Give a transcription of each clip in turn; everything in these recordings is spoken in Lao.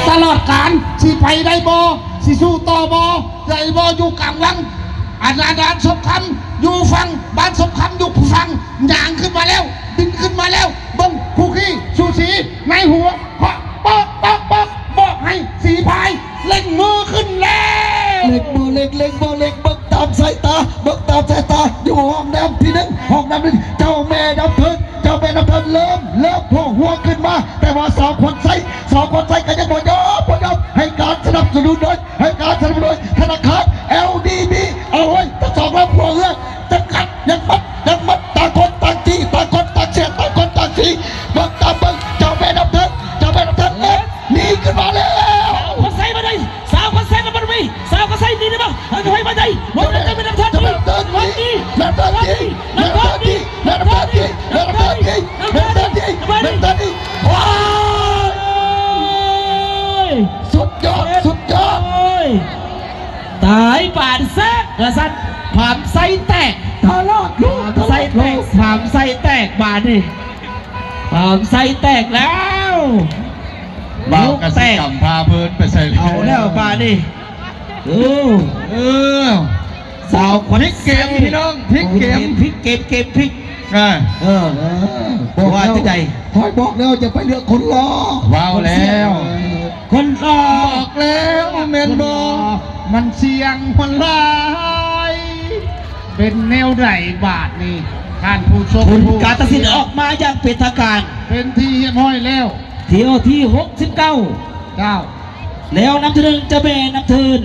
ຕະຫຼອດການ ຊິໄປໄດ້ບໍ່? ຊິສູ້ຕໍ່ບໍ່? ໄດ້ບໍ່? ຢູ່ກາງວັງ ອັນ ອັນ ອັນສົບຄຳ ຢູ່ຝັ່ງ ບ້ານສົບຄຳ ຢູ່ຝັ່ງ ຍ່າງຂຶ້ນມາແລ້ວ ບິນຂຶ້ນມາແລ້ວ ເບິ່ງ ຄູ່ຄີສູສີ ໃນຫົວ ເພາະ ປອກ ປອກ ປອກ ບອກໃຫ້ສີພາຍ ເລັ່ງມືຂຶ້ນແລ້ວ ເລັ່ງບໍ່ເລັ່ງ ເລັ່ງບໍ່ເລັ່ງ ເບິ່ງຕາມສາຍຕາ ເບິ່ງຕາມສາຍຕາ ຢູ່ຫ້ອງນ້ຳທີໜຶ່ງ ຫ້ອງນ້ຳທີໜຶ່ງ ເຈົ້າແມ່ນ້ຳເທີນ ເຈົ້າແມ່ນ້ຳເທີນ ເລີ່ມ ເລີ່ມໂຜຫົວຂຶ້ນມາ ແຕ່ວ່າສາວຂວັນໄຊ ສາວຂວັນໄຊກໍຍັງບໍ່ຍອມ ບໍ່ຍອມ ໃຫ້ການສະໜັບສະໜູນໂດຍ ໃຫ້ການສະໜັບສະໜູນໂດຍທະນາຄານ ແອລດີບີ ເອົາເວີຍ ທັງສອງລຳຫົວເຮືອ ຈະກັດ ຍັງມັດ ຍັງມັດ ຕ່າງຄົນຕ່າງຈີ້ ຕ່າງຄົນຕ່າງເຊຍ ຕ່າງຄົນຕ່າງສີ ເບິ່ງຕາມເບິ່ງ ເຈົ້າແມ່ນ້ຳເທີນ ເຈົ້າແມ່ນ້ຳເທີນ ເອີ ໜີຂຶ້ນມາແລ້ວ ສາວຂວັນໄຊມາໄດ້ ສາວຂວັນໄຊມາບໍ່ໄດ້ ສາວຂວັນໄຊໜີໄດ້ບໍ່? ເອົາໃຫ້ມາໄດ້ ເຈົ້າແມ່ນ້ຳເທີນໜີ ນ້ຳເທີນໜີ ນ້ຳເທີນໜີ ນ້ຳເທີນໜີ ນ້ຳເທີນໜີ ນ້ຳເທີນໜີ ໂອ້ຍ ສຸດຍອດ ສຸດຍອດ ໂອ້ຍ ຕາຍປານເສິກວ່າຊັ້ນ ພາມໄຊແຕກ ຕະຫຼອດໂລກ ພາມໄຊແຕກ ຕະຫຼອດໂລກ ພາມໄຊແຕກບາດນີ້ ພາມໄຊແຕກແລ້ວ ບ່າວກະສິກຳພາເພີນໄປໃສແລ້ວ ເອົາແລ້ວບາດນີ້ ເອີ ເອີ ສາວຂວັນ ພລິກເກມພີ່ນ້ອງ ພລິກເກມ ພລິກເກມ ເກມພລິກ ອ່າ ເອີ ເອີ ບອກວ່າຈັ່ງໃດ ຂ້ອຍບອກແລ້ວ ຢ່າໄປເລືອກຄົນຫຼໍ່ ເວົ້າແລ້ວ ຄົນຫຼໍ່ ບອກແລ້ວແມ່ນບໍ່ ມັນສ່ຽງຄົນຫຼາຍ ເປັນແນວໃດບາດນີ້ ທ່ານຜູ້ຊົມ ຜົນການຕັດສິນອອກມາຢ່າງເປັນທາງການ ເປັນທີ່ຮຽບຮ້ອຍແລ້ວ ຖ້ຽວທີຫົກສິບເກົ້າ ເຈົ້າ ແລ້ວນຳທີໜຶ່ງ ເຈົ້າແມ່ນ້ຳເທີນ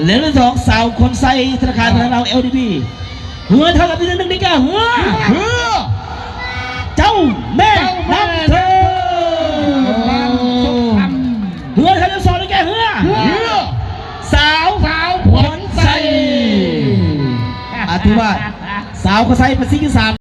ແລ້ວນຳທີສອງ ສາວຂວັນໄຊ ທະນາຄານ ເຈົ້າ ທະນາລາວ ແອລດີບີ ເຮືອເທົ່າກັບທີໜຶ່ງນີ້ກະເຮືອ ເຮືອ ເຈົ້າແມ່ນ້ຳເທີນ ເຮືອເທົ່າກັບທີສອງນີ້ກະເຮືອ ເຮືອ ສາວ ສາວຂວັນໄຊ ອາ ຖືວ່າ ສາວຂວັນໄຊເປັນສິ່ງທີ່ສາມ